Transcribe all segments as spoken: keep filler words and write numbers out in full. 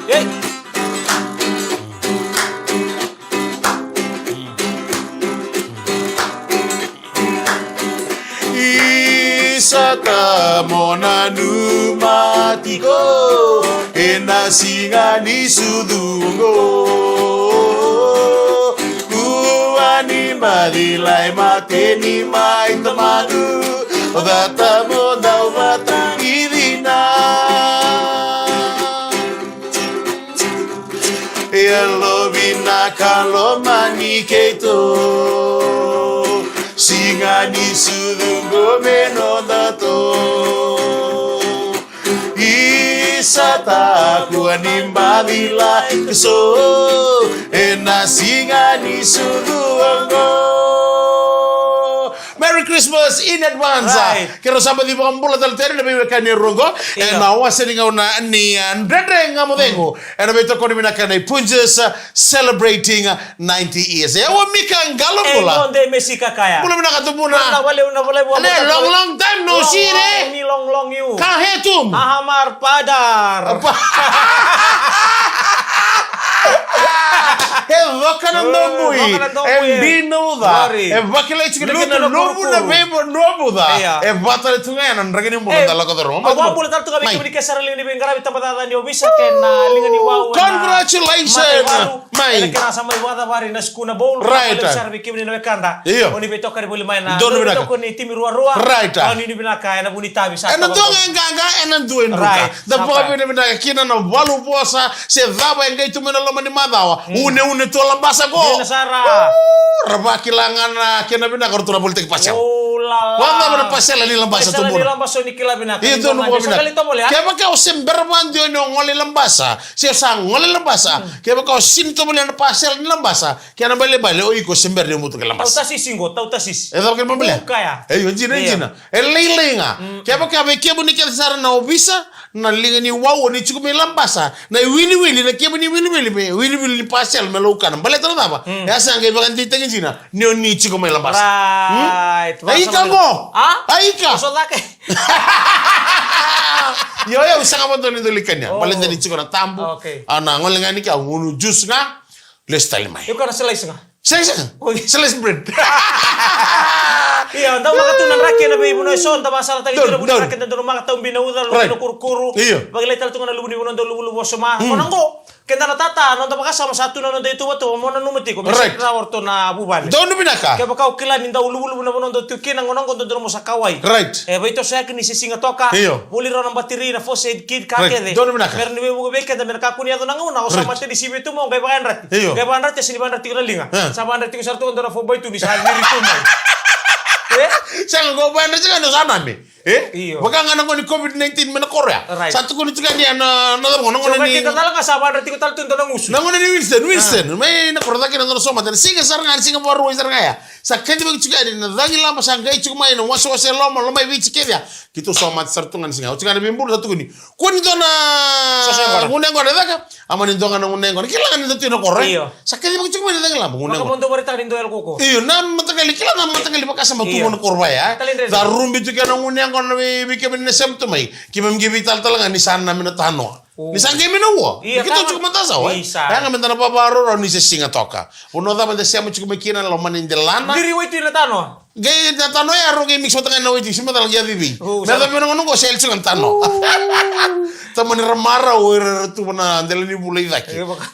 Ei. Isa, tamo nanuma tiko ena siga ni sucu oqo. Kua ni baci lai, mateni mai tamaqu, o cata mo dau vata i cina. Yalo vinaka, lomani keitou, siga ni sucu oqo me nodatou. Isa, kua ni baci lai, so ena siga ni sucu oqo. Merry Christmas in advance. Right. Keirau sa baci vakabula tale tu yani na veiwekani e rua oqo. Io. Ena wase ni gauna ni, ah, Dredre Ga Mo Cegu. Ena veitokoni vinaka nei Punjas, ah, celebrating, ah, ninety years. E, o Mika Qalobula. E, no de mesi kakaya. Bula vinaka tubuna. Bula vinaka, bula vinaka. Ane, long, long time no see, eh? Long, long, long you. Kahe tum. Ahamar padar. Apa? E vaka na dobui. E vaka na dobui, e. E binauca. Sorry. E vakilai tiko na kena luvu na veivanua vuca. Io. E vaka tale tu ga ya na draki ni bula da lako curuma. Au vakabula tale tu ga vei kemuni ke sara liga ni veiqaravi, tabacakacaka ni ovisa kei na liga ni wau. Congratulations. Mai. Ena kena sa mai vakacavari na Sukuna Bowl. Right. Vakabula sara vei kemuni na wekada. Io. Oni veitokari voli mai na donu vinaka, toko ni timi ruarua. Right. Oni ni vinaka ena vu ni tavi sa. Ena dua ga e qaqa, ena dua e druka. Right. Da vakavinavinaka kina na valu vosa se cava e qai tu mai na loma ni macawa. Mm. Uneune tu o Labasa qo. Dina sara. Ra vakila ga na kena vinaka o ratou na volitaki pasela. Oh, la, la. Vakacava na pasela ni Labasa tubuna? Pasela ni Labasa ni kila vinaka. Io, donu vinaka. Kevaka o se bera vakadua ni o gole i Labasa, se o sa gole i Labasa, kevaka o sini tovolea na pasela ni Labasa, kena ibalebale o iko se bera ni o mutuka i Labasa. Tautasisi qo, tautasisi. E cava kena ibalebale? Kaya. E io, e dina, e dina. E lailai ga. Mm. Kevaka vei kemuni kece sara na ovisa, na liga ni wau, oni tiko mai Labasa, na iwiliwili, na kemuni iwiliwili, me iwiliwili ni pasela me laukana. Baleta na cava? Mm. E a sa qai vakadeitaki dina ni oni tiko mai Labasa. Right. Hmm? Aika qo. A? Aika. Oso cake. Io, io, au sega vakadua ni dau lai kania. Oh. Baleta ni tiko na tabu. Okay. Au na gole ga yani ke, au gunu juice ga. Lesu tale mai. Iko na slice ga? Sega, sega. Oi. Slice bread. Io, dau maka tu na draki ena veivanua eso, da vakasalataki tu na vu ni draki, da dau maka tau bina uca, luvu na kurukuru. Io. Vakilai tale tu ga na luvu ni vanua dau luvuluvu oso ma. Mm. Kona qo, keda na tata, noda vakasama sa tu na noda ituvatuva, mo nanuma tiko, me sega ni rawa o ratou na vuvale. Donu vinaka. Kevaka o kila ni dau luvuluvu na vanua dau tu kina, gona qo dodonu mo sa kauwai. Right. E veitosoyaki ni se Siga Toka. Io. Voli rau na batiri, na first aid kit, ka kece. Donu vinaka. Me ra ni veivuke vei keda, me ra kakua ni yaco na gauna o sa mate ni sivi tu mai, o qai vakayadrati. Io. Qai vakayadrati, e sega ni vakayadrati tiko na liga. E. Sa vakayadrati tiko sara tu ga dua na four by two ni sa viri tu mai. E? Sega, qo vakayadrati ga dua sa name. E? Io. Vaka ga na gauna ni covid nineteen mai na koro ya. Right. Sa tukuni tiko yani na, na cava gauna ni. Sa vakayadrati tiko tale ga, sa vakayadrati tiko tale tu dua na gusu. Na gauna ni Winston, Winston. A. Mai na koro cake na dua na somate. Na siga sara ga, na siga vakarua sara ga ya. Sa kacivaki tiko yani na cagilaba sa qai tiko mai na wasewase loma, loma i Viti kece ya. Keitou sa mate sara tu ga na siga. Oti ga na veibulu sa tukuni. Kua ni dua na gunu yaqona e caka. A mani dua ga na gunu yaqona. Kila ga ni dua tu na koro, e? Io. Sa kacivaki tiko mai na cagilaba, gunu yaqona. Vaka mo dou vakaraitaka ni dua yalo kaukaua. Io, na mataqali, kila na mataqali vakasama tu mai na koro vaya, e? Io. Tale dredre. Carubi tu kina na gunu yaqona vei, vei kemuni na sema tu mai. Keimami qai veitalatala ga ni sa name na tanoa. O. Ni sa qai mai na ua. Io, keitou tiko mada sa, e? Isa. Yaga meda na vavarau ni se Siga Toka. Vanua cava eda sema tiko mai kina, loma ni delana. Viri waitui na tanoa. Qai na tanoa ya, rau qai mix vata ga na waitui, sega ni macala qai yaco i vei. O, me yaco vei na gauna qo, sa yali tiko ga na tanoa. O. Tamani ra marau, o ira era tu vana dela ni vula i cake. E, vaka.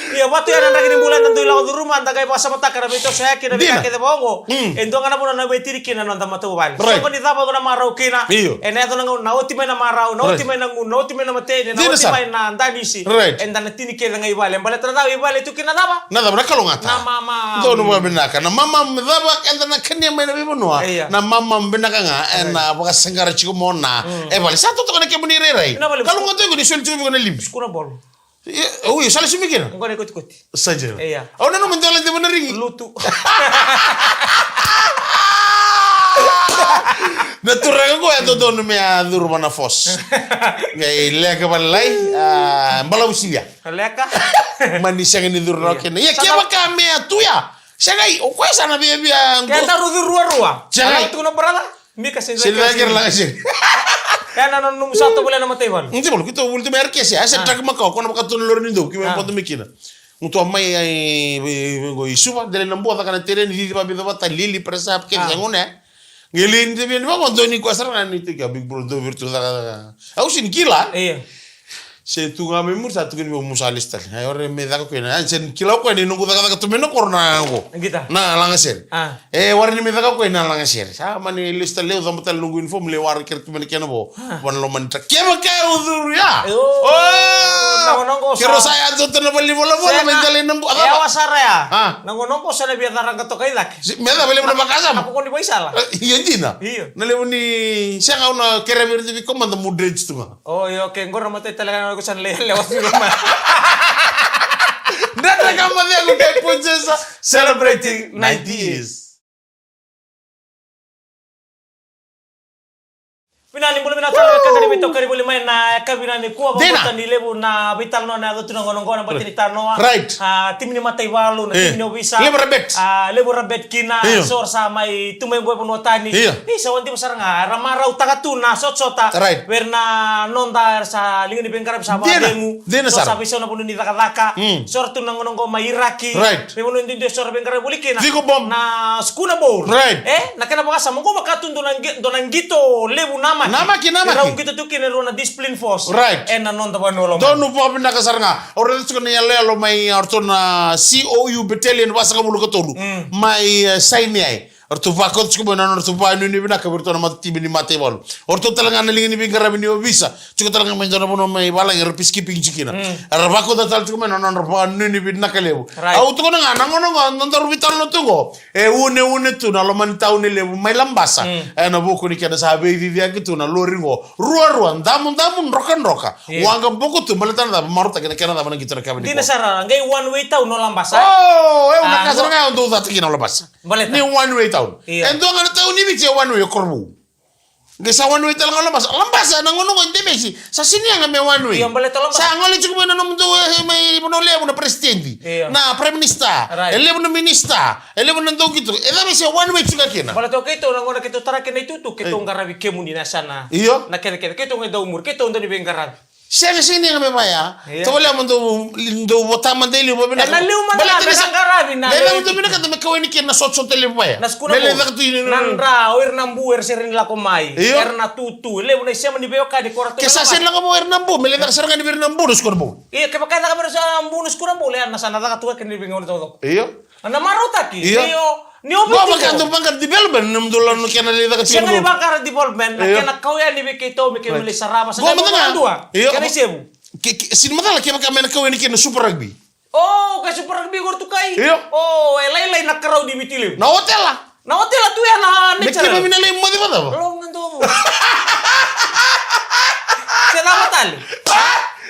Ia, vatu ya na draki ni bula eda dui lako curuma, da qai vakasamataka na veitosoyaki, na veika kece vaka oqo. Mm. E dua ga na vanua na veitiri kina na noda matavuvale. Right. Soqo ni cava dou na marau kina. Io. Ena yaco na gauna, na oti mai na marau, na oti mai na gunu, na oti mai na mateni, na oti mai na danisi. Right. Eda na tini kece ga i vale. Baleta na cava, i vale tu kina na cava? Na cava, na kalougata. Na mamamu. Donu vakavinaka. Na mamamu cava eda na kania mai na veivanua. Ia. Na mamamu vinaka ga, ena vakasaqara tiko mo na. Mm. E vale, sa totoka na kemuni rairai. Na vale. Kalougata iko ni soli tiko vei iko na limi. Sukuna bolo. Ia, ui, sa lesu mai kina? Qo na ikotikoti. Sa jera. Ia. Au nanuma ni dua lai ceva na rigi. Lutu. Na turaga qo e dodonu me a curu vana force. Qai leka valelai, a, balavu silia. Leka. Mani sega ni curu na kena. Ia, kevaka me a tu ya. Sega i, o koya sa na viavia. Keda rucu ruarua. Sega i. Tukuna brother. Mika sega. Sega i, kera laga sega. E na nomu sa tovolea na mataivalu. Mataivalu, keitou voli tu mai Arakese, a se draki makawa, ko na vaka tu na lori ni dou, ki mai boto mai kina. Mutu a mai, ai, i, i, i, i Suva, dela na bua, caka na tereni, cici vavica vata, lili, presa, kei sa gone. Qai lai ni teveni vaqo, dou ni koya sara ga ni teki a big bro, dou viri tu caka, caka. Au sini kila. Io. Se tu ga mai muri, sa tukuni vei au, musa lesu tale. Ai, ore me caka koya na, ai, se ni kila koya ni noqu cakacaka tu mai na koro na qo. Qita. Na lagasere. A. E, ore ni me caka koya na lagasere. Sa mani lesu tale, au caba tale noqu uniform, lai wara kere tu mai na kena vo. A. Vana loma ni tra. Kevaka e ucuru ya. E, o. O. Na gauna qo sa. Kero sa ya dota na vali volavola, me dela na bu-, a, e, cava? Yawa sara ya. A. Na gauna qo sa na via caraga toka i cake. Si, me cava levu na vakasama? Ako ko ni vaisala. E, io dina. Io. Na levu ni sega au na kere vei ira na veikomada mo dredge tu ga. O, io, okay, qori na matai tale ga na ko sa na lewa, lewa tu loma. Dredre Ga Mo Cegu kei Princesa, celebrating ninety years. Vinaka ni bula vinaka tale na wekada ni veitokoni voli mai na yakavi nikua. Dina. Vakabauta ni levu na veitalanoa na yaco tu na gauna qo na bati ni talanoa. Right. A, timi ni mataivalu, na timi ni ovisa. Levu ra bet. A, levu ra bet kina, io, so ra sa mai tu mai qo e vanua tani. Io. Ni sa wadiva sara ga, ra marautaka tu na sotasota. Right. Vei ira na noda, era sa liga ni veiqaravi sa vakacegu. Dina sara. Sa veisau na vanua ni cakacaka. Mm. So ra tu na gauna qo mai Iraki. Right. Veivanua duidui so ra veiqaravi voli kina. Vigo Bom. Na Sukuna Bowl. Right. E, na kena vakasama qo vaka tu dua na qi-, dua na qito levu namaki. Namaki, namaki. Rau qito tu kina e rua na discipline force. Right. E na noda vanua loma. Donu vakavinaka sara ga. Au raica tiko na iyaloyalo mai, a, o ratou na C O U Battalion vasagavulu ka tolu. Mm. Mai, e, saini ai. O ratou vakauta tiko mai na nodratou vakanuinui vinaka vei iratou na mata timi ni mataivalu. O ratou tale ga na liga ni veiqaravi ni ovisa. Tiko tale ga mai dua na vanua mai valagi, era peacekeeping tiko kina. Mm. Era vakauta tale tiko mai na nodra vakanuinui vinaka levu. Right. Au tukuna ga, na gauna qo, na nodaru veitalanoa tu qo. E uneune tu na loma ni tauni levu mai Labasa. Mm. E na vuku ni kena sa veiciciyaki tu na lori qo. Ruarua, damudamu, drokadroka. Io. Waqa boko tu, baleta na cava, marautaki na kena cava na qito na kena. Dina sara, qai one way town o Labasa. O, e, au na, a, kasa qo ga, au dau cata kina o Labasa. Baleta. Ni one way town. Io. E dua ga na tauni Viti e one way, o Korovou. Qai sa one way tale ga o Labasa. Labasa, na gauna qo e demesi. Sa sini yaga me one way. Io, baleta o Labasa. Sa gole tiko mai na nomudou, e, mai Vanua Levu na president. Io. Na prime minister. Right. E levu na minister. E levu na dau qito. E cava se one way tiko ga kina. Baleta o keitou na gauna keitou tara kina itutu, keitou qaravi kemuni na yasana. Io. Na kece kece. Keitou qai dau muri. Keitou dau ni veiqaravi. Sega, sega ni yaga me vaya. Io. Tovolea mo dou, dou vota mada i liu vakavinaka. E na liu mada. Baleta na sa qaravi na, na liu. Dou vinakata me kau yani kina na sotasota levu vaya. Na Sukuna Bowl. Me lai caka tu i na, na dra, o ira na Bu era sega ni lako mai. Io. Era na tutu. Levu na isema ni veiwekani ko ratou. Ke sa sega ni lako mai o ira na Bu, me lai caka sara ga ni vei ira na Bu na Sukuna Bowl. Io, kevaka e caka vei ira na Bu na Sukuna Bowl, e na sa na caka tu ga kina ni veigauna taucoko. Io. Na marautaki, io. Ni o, ni o vei tiko. Vaka dou vaqara development, na nomudou lako na kena lai caka tiko. Sega ni vaqara development, na, io, kena kau yani vei keitou, me keitou, right, me lai sarava, sa, io, na mada ga. Dua. Io. Kena isevu. Ke, ke, sini macala kevaka me na kau yani kina Super Rugby. O, ke Super Rugby qori tu kai. Io. O, e lailai na crowd i Viti Levu. Na otela. Na otela tu ya na Nature. Me keimami na lai moce vacava? Loga dovu. Se cava tale?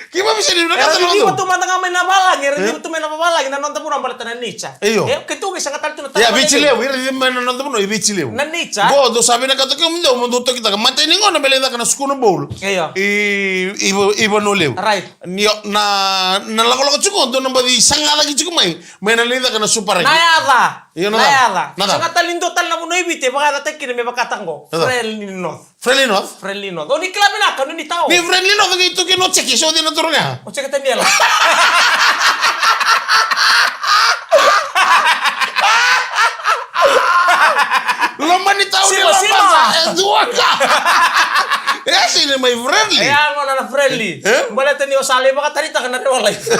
Keimami sega ni vinakata na loga dovu. Era viva tu mada ga mai na valagi, era viva tu mai na valagi, na noda vanua baleta na Nature. Io. E, keitou qai saga tale tu na tara. Ia, Viti Levu, ira viva mai na noda vanua, i Viti Levu. Na Nature. Qo, dou sa vinakata kemudou, mo dou tokitaka. Matai ni gauna me lai caka na Sukuna Bowl. Io. I, i, i Vanua Levu. Right. Ni o, na, na lakolako tiko, dou na baci saga cake tiko mai, mai na lai caka na Super Rugby. Na yaca. Io, na, na yaca. Na yaca. Saga tale ni dua tale na vanua i Viti e vakayacataki kina me vakataki qo. Na yaca. Friendly North. Friendly North? Friendly North. O ni kila vinaka, ni, ni tao. Ni Friendly North, qai tu kina o Jeke, so cei na turaga? O Jeke Taniela. Loma ni tauni Labasa, e dua ka. E sega ni mai friendly. E, a, gona na friendly. E? Baleta ni o sa lai vakataritaka na rewa life.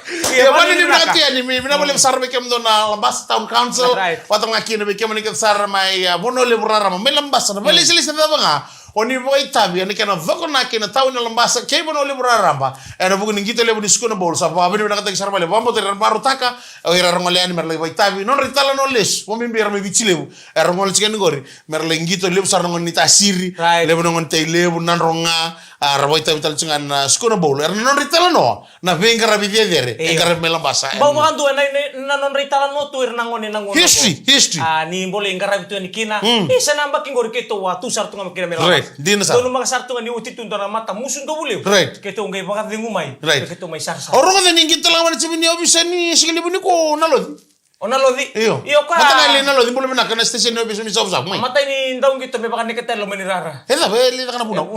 Ia, ia, mani ni vinaka tu yani, mi, vinaka vakalevu sara vei kemudou na Labasa Town Council. Right. Vata ga kina vei kemuni kece sara mai, a, Vanua Levu Raraba, mai Labasa, na, mm, veilesilesi cava ga. O ni vakaitavi ena kena cokonaki na tauni Labasa kei Vanua Levu Raraba. Ena vuku ni qito levu ni Sukuna Bowl, sa vakavinavinakataki sara vakalevu. Vakabauta era marautaka, o ira era gole yani mera lai vakaitavi. Nodra italanoa lesu, vakabibi era mai Viti Levu. Era gole tiko yani qori, mera lai qito, levu sara na gone ni Tasiri, right, levu na gone ni Tailevu, Nadroga, a, ra vakaitavi tale tiko ga na Sukuna Bowl. Era na nodra italanoa. Na veiqaravi cecere, io, e qaravi mai Labasa. Bau vakadua na, na, na nodra italanoa tu ira na gone, na gone. History, history. A, ni bole qaravi tu yani kina. Mm. Isa na yabaki qori keitou a tu sara tu ga mai kina mai Labasa. Right, dina sara. Donu maka sara tu ga ni oti tu dua na mata musu dovu levu. Right. Keitou qai vakacegu mai. Right. Keitou mai sarasara. O rogoca ni qito tale ga mai na timi ni ovisa ni siga levu nikua o Naloci. O Naloci? Io. Io, koya. Mataqali Naloci, bula vinaka, na station ni ovisa mai Savusavu, mai. Matai ni dauqito me vakaneketa e loma ni rara. E cava, e lai caka na vunau.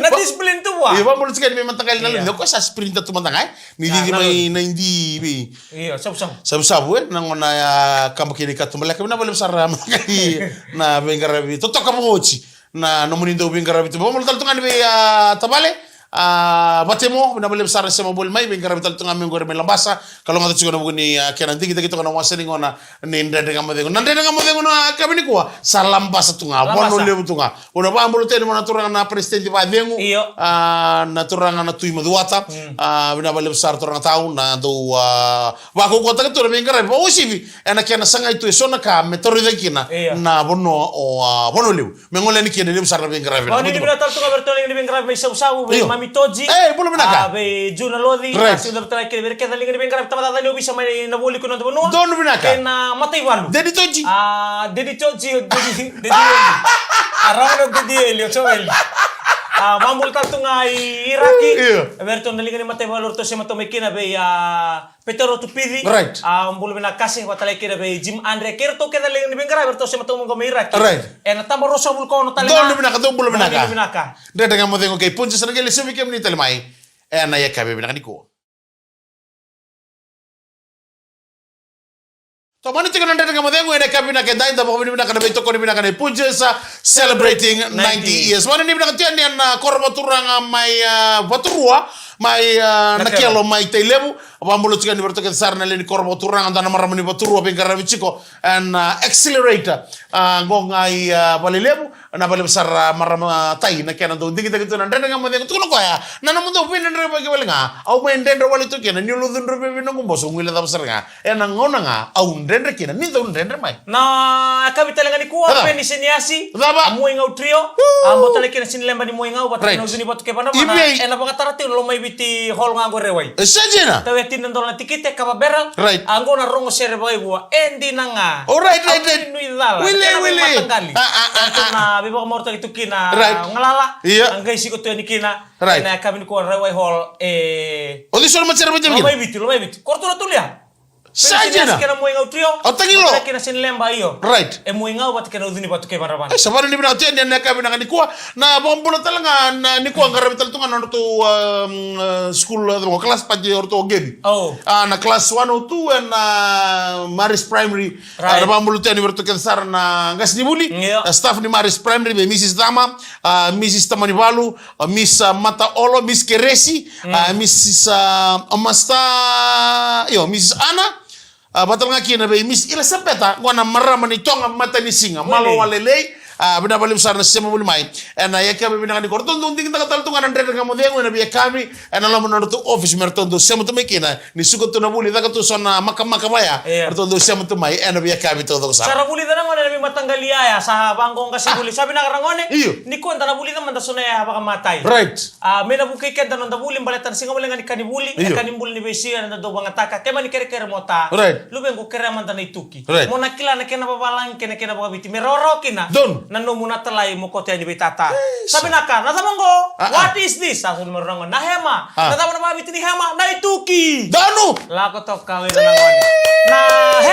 Na discipline tu vua. Io, vabula tiko yani vei mataqali Naloci. Io. Koya sa sprinta tu mataqali. Ni cici mai na idi vei. Io, Savusavu. Savusavu, e, na gauna ya kaba kina i katubaleka, vinaka vakalevu sara mataqali na veiqaravi. Totoka vakaoti. Na nomuni dau veiqaravi tu. Vabula tale tu ga ni vei, a, tavale. A, Vatemo, vinaka vakalevu sara sema voli mai, veiqaravi tale tu ga mai qori mai Labasa. Kalougata tiko na vuku ni, a, kena digitaki toka na wasa ni gauna ni Dredre Ga Mo Cegu. Na Dredre Ga Mo Cegu na yakavi nikua, sa Labasa tu ga, Labasa. Vanua Levu tu ga. Au na vabula tale mai na turaga na president vacegu. Io. A, na turaga na Tui Macuata. Mm. A, vinaka vakalevu sara turaga tau, na dau, a, vakaukauataki tu na veiqaravi. Vakauasivi, ena kena sagai tu eso na ka me toroicaki kina, io, na vanua o, a, Vanua Levu. Me gole yani kina, levu sara na veiqaravi. Au na nuitaka vinaka tale tu ga vei iratou na liga ni veiqaravi mai Savusavu, vei, io, Mami Toji. Ei, bula vinaka. A, vei Ju Naloci. Right. A, siga tale tu ga kina vei ira kece na liga ni veiqaravi, tamata ca ni ovisa mai na voli ko noda vanua. Donu vinaka. Kei na mataivalu. Dedi Toji. A, Dedi Toji, o Dedi, Dedi Eli. A, rawa na Dedi Eli, o Joeli. A, vabula tale tu ga i Iraki. Io. Vei iratou na liga ni mataivalu, ratou sema tu mai kina vei, a, Petero Tupici. Right. A, bula vinaka Kase, vata tale kina vei Jim Andre. Kei iratou kece na liga ni veiqaravi, ratou sema tu mai qo mai Iraki. Right. Ena taba ruasagavulu ka ono tale ga. Donu vinaka, donu bula vinaka. Donu vinaka. Dredre Ga Mo Cegu kei Punjas na qai lesu vei kemuni tale mai ena yakavi vinaka nikua. Tomani tiko na Dredre Ga Mo Cegu ena yakavi vinaka edai, da vakavinavinaka na veitokoni vinaka nei Punjas, a, celebrating ninety years. Vakavinavinaka tiko yani ena koro vakaturaga mai, a, Vaturua, mai, a, Nakelo, mai Tailevu. Vabula tiko yani vei iratou kece sara na lewe ni koro vakaturaga, da na marama ni Vaturua veiqaravi tiko ena, a, Accelerator. A, qo ga i, a, Valelevu, na Valelevu sara, a, marama, a, tai na kena dau digitaki tu na Dredre Ga Mo Cegu. Tukuna o koya, na nomudou veidredrevaki wale ga. Au mai dredre wale tu kina, niu lucu dredre vei noqu boso, au guilecava sara ga. Ena gauna ga au dredre kina, ni dau dredre mai. Na yakavi tale ga nikua, a, Peni Seniasi. Cava? A Muaigau Trio. Woo! A, bau tale kina Sinileba ni Muaigau vata kei, right, na Ucu ni Vatu kei Vanavana. Ivei? Ena vakatara tiko na Lomaiviti Hall ga qo e Wai. E, sa dina? Tau e tini na dola na tikite, kava barrel. Right. A, qo na rogo sere vakaivua. E dina ga. Oh, right, right, right. Au nuicala. Wili, kena wili. Mataqali. A, a, a, a. Tou na veivakamarautaki tu kina, right, galala. Io. A qai siko tu yani kina. Right. Ena yakavi nikua Rawai Hall, e. O cei so na matasere vakaitavi kina? Lomaiviti, Lomaiviti. Ko ratou na tulia. Sa dina. Kei na Muaigau Trio. O tagilo. Vata kei na Sinileba, io. Right. E Muaigau vata kei na Ucu ni Vatu kei Vanavana. E, sa vakanuinui vinaka tu yani ena yakavi vinaka nikua. Na vakabula tale ga, na nikua qaravi tale tu ga na nodratou, um, uh, school, uh, class party o ratou o Gedi. Oh. A, na class one oh two ena, uh, Maris Primary. Right. A, na vakabula tu yani vei iratou kece sara na qasenivuli. Io. A, staff ni Maris Primary, vei Missus Tama, a, Missus Tamanivalu, a, Miss, a, Mataolo, Miss Keresi, mm, a, Missus, a, Omasta, io, Missus Ana, a, vata tale ga kina vei Miss Ilasapeta, qo na marama ni Toga Matanisiga, Wili. Malo walelei, a, vinaka vakalevu sara na sema voli mai. Ena yakavi vinaka nikua, ratou dau digitaka tale tu ga na Dredre Ga Mo Cegu ena veiyakavi, ena loma ni nodratou office me ratou dau sema tu mai kina, ni suka tu na vuli, caka tu so na makamaka vaya, io, ratou dau sema tu mai ena veiyakavi taucoko sara. Sa ra vulica na gone na veimataqali yaya, sa vaqo qasenivuli, sa vinaka ra gone. Io. Nikua da na vulica mada so na yaya vakamatai. Right. A, me na vukei keda na noda vuli, baleta na siga wale ga ni ka ni vuli, io, e ka ni bula ni veisiga, eda dau vagataka, kemani kerekere mo ta. Right. Luvequ, kerea mada na ituki. Right. Mo na kila na kena vavalagi kei na kena vakaviti. Me rawarawa kina. Donu. Na nomu na talai mo koto yani vei tata. Yes. Sa vinaka, na cava qo? A, a. What is this? Sa soli mai rau na gone. Na hema. A. Na cava na vakaviti ni hema? Na ituki. Donu. Lako toka vei ira na gone. Na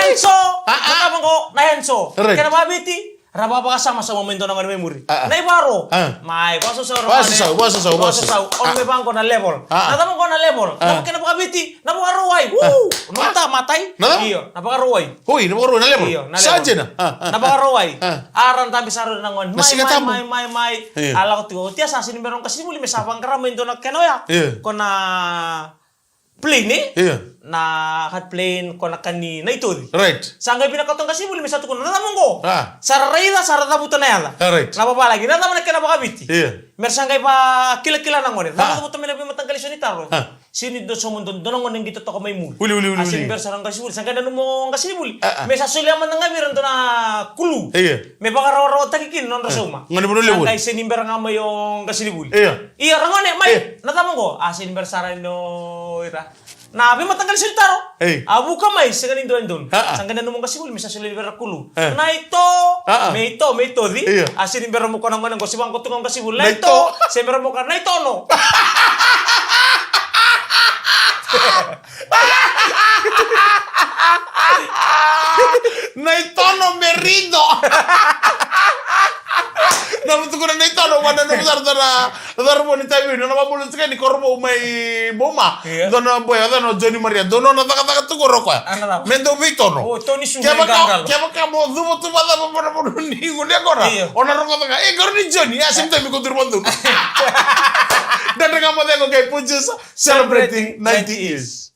henso. A, a. Na cava qo? Na henso. Right. Kena vakaviti? Ra vakavakasama, sa mai dua na gone mai muri. A, a. Na ivaro. A. Mai, vakasausau, ra gone. Vakasausau, vakasausau, vakasausau. Vakasausau. O, a, me vaqo na level. A. Na cava qo na level? A. Na cava kena vakaviti? Na vakarauwai. A. Woo! Na mata, matai. Na cava? Io, na vakarauwai. Oi, na vakarauwai, na level. Io, na level. Sa dina. A, a, a. Na vakarauwai. A. A, ra dabe sara na gone. Na siga tabu. Mai, mai, mai, mai. Io. A lako tiko. Oti ya sa sega ni bera na qasenivuli me sa vaqara mai dua na kena oya. Io. Ko na plain, e? Io. Na hard plain, ko na ka ni na itoci. Right. Sa qai vinakata o qasenivuli me sa tukuna, na cava qo? A. Sa ra raica, sa ra cavuta na yaca. A, right. Na vavalagi, na cava na kena vakaviti? Io. Me ra sa qai vakilakila na gone. A. Cavuta mai na veimataqali isau ni taro. A. Sega ni dua sobu, dua, dua na gone qito toka mai muri. Wili, wili, wili, wili. A sega ni bera sara o qasenivuli. Sa qai nanuma o qasenivuli. A, a. Me sa solia mada ga vei ira dua na kulu. Io. Me vakarawarawataki kina na nodra sauma. Gone Vanua Levu. Sa qai sega ni bera ga mai o qasenivuli. Io. Ia, ra gone, mai. Io. Na cava qo? A sega ni bera sara ni o ira. Na veimataqali isau ni taro. Ei. A vuka mai, sega ni dua e donu. A, a. Sa qai nanuma o qasenivuli me sa solia vei ira na kulu. E. Na ito. A, a. Me ito, me itoci. Io. A sega ni bera mo kaya na gone qo, se vaqo tu ga o qasenivuli. Na ito. Na ito. Se bera mo kaya, na itono. Naitono Merido. Na mutukuna Naitono, vana na musara tara, tara mo ni tavi, na vabulu tika ni koro mo mai boma. Ia. Dona boy, dona Joni Maria, dona na cakacaka tu koro koya. Ana cava? Me dou veitono. O, toni su kevaka, me gagalo. Kevaka mo cuva tu vacava mo na vonu ni gune agora. Ia. Ona rogo caka, e, koro ni Joni, a, same time ko turu vandu. Dada ga mo cego kei Punjas, celebrating ninety years.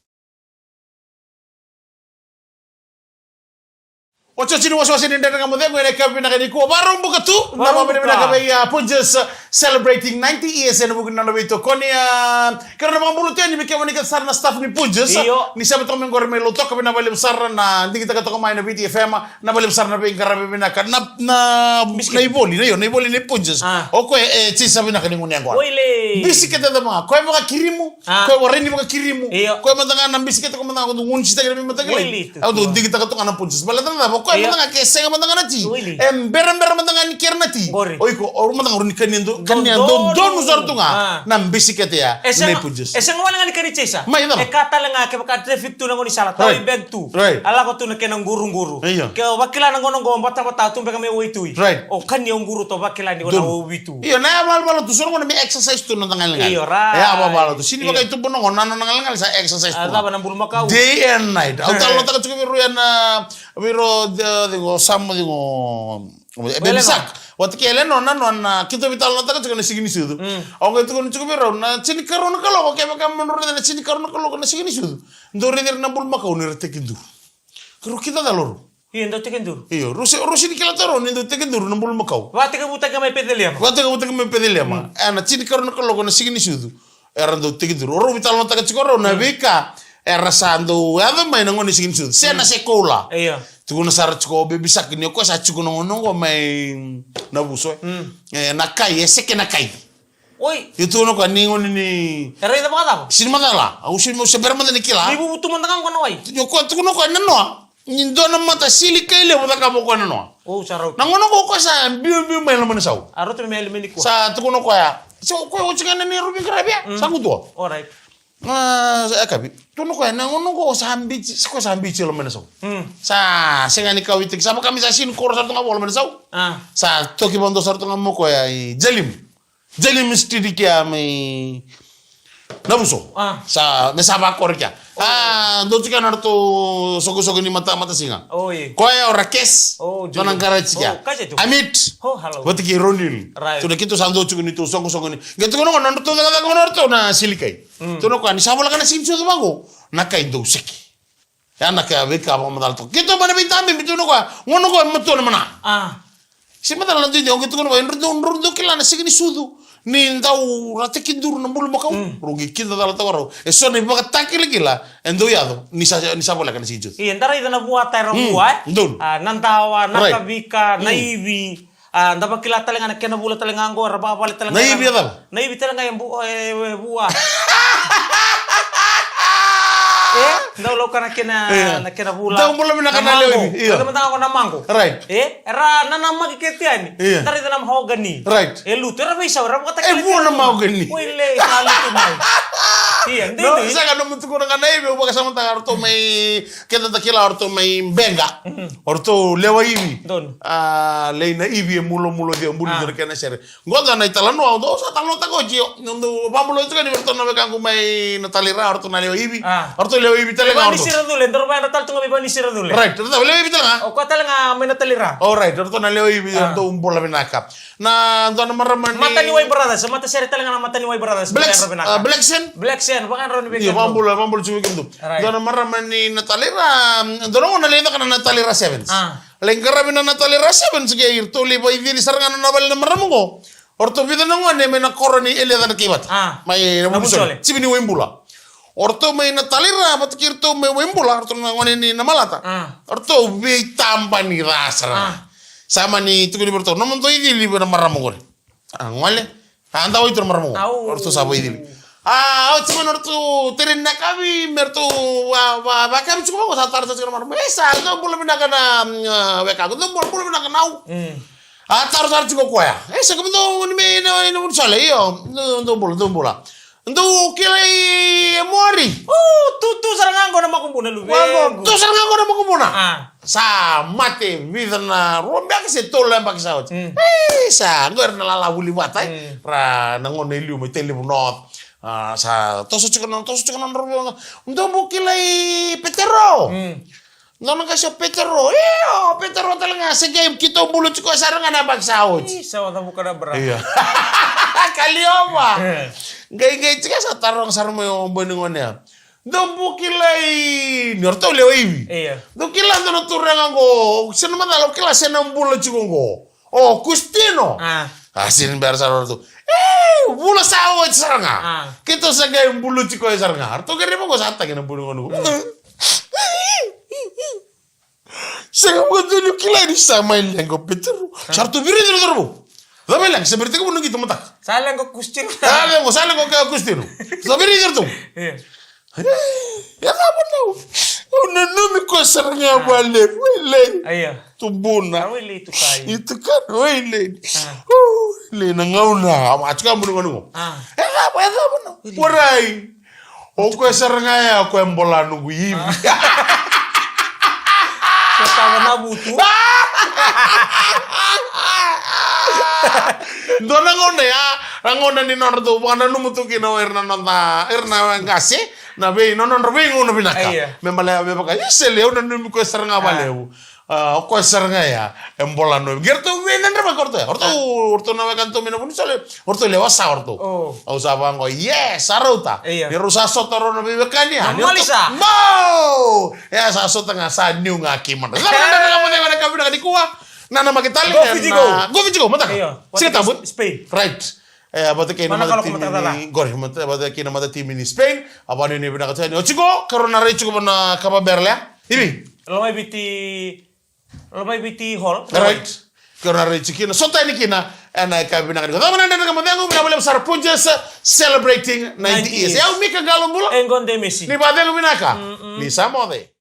Otioti ni wasewase ni Dredre Ga Mo Cegu ena yakavi vinaka nikua. Varau buka tu na vavinavinaka vei, a, Punjas, a, celebrating ninety years ena vuku ni nona veitokoni, a, kei na vakabula tu yani vei kemuni kece sara na staff ni Punjas. Io. Ni sema toka mai qori mai Lautoka, vinaka vakalevu sara na digitaka toka mai na Viti F M, na vakalevu sara na veiqaravi vinaka. Na, na, na ivoli, na io, na ivoli ni Punjas. A. O koya e tisa vinaka ni gunu yaqona. Oile. Bisikete cava ga, koya vakakirimu, A. Koya warai ni vakakirimu. Io. Koya mada ga na bisikete, koya mada ga ko dou gunisitaki na veimataqali. Wili tu. Au dou digitaka toka na Punjas. Baleta na cava, koya mada ga ke sega mada ga na ti. Wili. E berabera mada ga ni kere na ti. Qori. O iko, o mada ga o ni kania do-, kania dodonu sara tu ga. A. Na bisikete ya, e sega, na Punjas. E sega wale ga ni kania chaser. Mai cava? E ka tale ga kevaka traffic tu na gaunisala. Right. Tau i bag tu. Right. A lako tu na kena qurunquru. Io. Ke o vakila na gauna qo batabata tu beka me waitui. Right. O kania o quru tu vakila ni gauna o vitu. Io, na yavavala tu, so na gauna me exercise tu na noda galegale. Io, right. E yavavala tu. Sini vakaitubu na gauna, na nona galegale sa exercise tu. A cava na bulumakau? Day and night. Au talanoataka tiko vei rau ya na, vei rau, de, de, go, Sam, de, go, e, Baby Shark. Vata kei Eleanor, na nona, keitou veitalanoataka tiko na siga ni sucu. Mm. Au qai tukuna tiko vei rau, na tinikarua na kaloko, kevaka mo rau raica na tinikarua na kaloko na siga ni sucu. Dou raici ira na bulumakau ni ra tekiduru. Rau kidacala rau. Io, dau tekiduru. Io, rau se, rau sini kila taro ni dau tekiduru na bulumakau. Vatekivutaki mai Peceliema. Vatekivutaki mai Peceliema. Mm. E, na tinikarua na kaloko na siga ni sucu. Era dau tekiduru. Rau veitalanoataka tiko rau na veika era sa dau yaco mai na gauna ni siga ni sucu. Se na se koula. Io. Tukuna sara tiko o Baby Shark ni o koya sa tiko na gauna oqo mai Navuso, e. Mm. E, na kai, e seke na kai. Oi. Io, tukuna o koya ni gauna ni. E raica vakacava? Sini macala. Au sini, au se bera mada ni kila. Ni vuvu tu mada ga qo na wai. Io, o koya tukuna o koya nanoa. Ni dua na mata sili kai levu cakava o koya nanoa. O, sa rauta. Na gauna qo o koya sa biubiu mai loma ni sau. A rauta me yali mai nikua. Sa tukuna o koya. Sa o koya oti ga na neirau veiqaravi ya. Mm. Sa gutuwa. Alright. A, sa yakavi. Tukuna o koya, na gauna qo sa biuti, sa koya sa biuti loma ni sau. Mm. Sa sega ni kauwaitaki. Sa vaka me sa sini koro sara tu ga vua loma ni sau. A. Sa toki vakadua sara tu ga mai o koya i Jalim. Jalim Street kea mai Navuso. A. Sa, me sa vakoro kea. A, dou tiko na ratou soqosoqo ni mata, matasiga. Oi. Koya o Rakes. O, dua na garaji kea. O, kaji tu. Amit. O, hello. Vata kei Ronil. Right. Tu na keitou sa dou tiko ni tou soqosoqo ni. Qai tukuna o koya na nodratou cakacaka na ratou na sili kai. Mm. Tukuna o koya ni sa voleka na siga ni sucu vaqo. Na kai dou seke. Ya na ka veika vakamacala toka. Keitou mai na veitabi, mi tukuna o koya, gauna o koya e matua na mana. A. Se macala na duidui, au qai tukuna o koya, drau, drau, drau kila na siga ni sucu. Ni dau ra tekiduru na bulumakau. Mm. Rau qai kidacala toka rau. E so na ivakatakilakila e dau yaco ni sa, ni sa voleka na siga ni sucu. Io, da raica na vuata era vua, e? Donu. A, na dawa, na kavika, na ivi. A, da vakila tale ga na kena vula tale ga qo, era vakavale tale ga. Na ivi e cava? Na ivi tale ga e bu-, e, e vua. E, dau lauka na kena, na kena vula. Dau bula vinaka na lewe ivi. Io. Dau bula vinaka na mago. Right. E, era nanamaki kece yani. Io. Da raica na mahogany. Right. E lutu, era veisau, era vakatakila. E vua na mahogany. Oi le, sa lutu mai. Io, dei, dei. Saka na mutukuna ga na ivi, au vakasamataka ratou mai, keda da kila ratou mai Beqa. Mhm. O ratou lewe ivi. Donu. A, lei na ivi e mulomulo cio buli dua na kena sere. Qo dua na italanoa, au dau sa talanoataka oti, au dau vabula oti ka ni vei ratou na wekaqu mai na Talira, o ratou na lewe ivi. A. O ratou lewe ivi tale ga o ratou. Vaniserecule, dau vaya na tale tu ga vei Vaniserecule. Right, ratou lewe ivi tale ga. O koya tale ga mai na Talira. All right, o ratou na lewe ivi, o ratou bula vinaka. Na dua na marama ni Mataniwai Brothers, matasere tale ga na Mataniwai Brothers. Black, a, Black Sen? Black Sen, vakayadrau ni vei. Io, vabula, vabula tiko vei kemudou. Right. Dua na marama ni na Talira, dua na gauna lai caka na Talira Sevens. A. Lai qaravi na Talira Sevens kei iratou lai vaicili sara ga na vale na marama qo. O ratou vica na gone mai na koro ni Eliaca na Keivata. A. Mai na Vunisole. Vunisole. Timi ni Waibula. O ratou mai na Talira, vata kei iratou mai Waibula, o ratou na gone ni na Malata. A. O ratou veitabani ca sara. A. Sa mani tukuni vei ratou, nomudou icili vei na marama qori. A, gole. A, da waitu na marama qo. Au. O ratou sa vaicili. A, oti mai na ratou tere na kavi, me ratou va, va, vakavi tiko vaqo, sa taro tiko na marama. E sa, dou bula vinaka na, mm, a, wekaqu, dou bula, bula vinaka na au. Mm. A, taro taro tiko koya. E sa, kemudou ni mai na, na Vunisole, io, dou, dou bula, dou bula. Dou kilai e Mori. O, tu, tu sara ga qo na makubuna luvequ. Tu sara ga qo na makubuna. A. Sa mate vica na rua beka se tolu na yabaki sa oti. Mm. Ei, sa qo era na lala vuli vata, e. Mm. Ra na gone i liu mai Tailevu North. A, sa toso tiko na, toso tiko na nodra veivaga. Dou bau kila i Petero? Mm. Dou na qai sa Petero. Io, Petero tale ga, se qai keitou bula tiko sara ga na yabaki sa oti. Ih, sa wada vuka na bra. Io. Kaliova. Eh. Qai, qai tiko sa taroga sara mai o boy ni gone ya. Dou bau kila i, ni o ratou lewe ivi. Io. Dou kila dua na turaga qo, se na macala o kila se na bula tiko qo. O Kustino. Ah. A, sini bera sara o ratou. E, bula sa oti sara ga. Ah. Keitou sa qai bula tiko sara ga. Ratou qai raiva qo sa tagi na bula qo. Mm. Sega vakadua ni kila ni sa mai leqa o Petero. Ah. Sa ratou virici ira cauravou. Sa mai leqa, sa virici ira cauravou na qito mataka. Sa leqa o Kustino. Sa leqa, sa leqa o Kustino. Sa virici ira cauravou. Io. E cava nau? Au nanumi koya sara ga vakalevu, wailei. Io. Tubuna. Au wailei tukai. Itukana, wailei. Ah. Wailei na gauna. Au a tuka munu munu. Ah. E cava, e cava nau? Wailei. Warai. O koya sara ga ya, o koya e bola noqu ivi. Ah. Ko tava na vutu. Dua na gauna ya, na gauna ni nodratou vakananuma tu kina o ira na noda, ira na qase, na vei, na nodra veigauna vinaka. Io. Me baleta, me vaka, isele, au nanumi koya sara ga vakalevu. Ah, o koya sara ga ya, e bola noqu ivi. Qai ratou veicadrava o ratou ya. O ratou, o ratou na wekana tu mai na vunisole, o ratou lewa sa o ratou. Oh. Au sa vaqo, yes, sa rauta. Io. Ni rau sa sota rau na veiwekani ya. Na malisa. Mo! E sa sota ga sa niu ga ki mada. Sa rau na ka mo cega na ka vinaka nikua. Na namaki tale. Go Fiji go. Go Fiji go, mataka. Io. Siga Tabu. Spain. Right. E, vata kei na mata timi ni, qori, mata, vata kei na mata timi ni Spain. A vakanuinui vinaka tiko yani. O tiko, karua na rai tiko na kava bera lea. Ivi. Loma i Viti, loma i Viti Hall. Right. Karua na rai tiko kina. Sota yani kina. Ena ka vinaka ni. Cava na dredre ka macegu, vinaka vakalevu sara Punjas celebrating ninety years. Ninety years. Yau Mika Galo Bula. E qo de Messi. Ni vacegu vinaka. Mm-mm. Ni sa moce.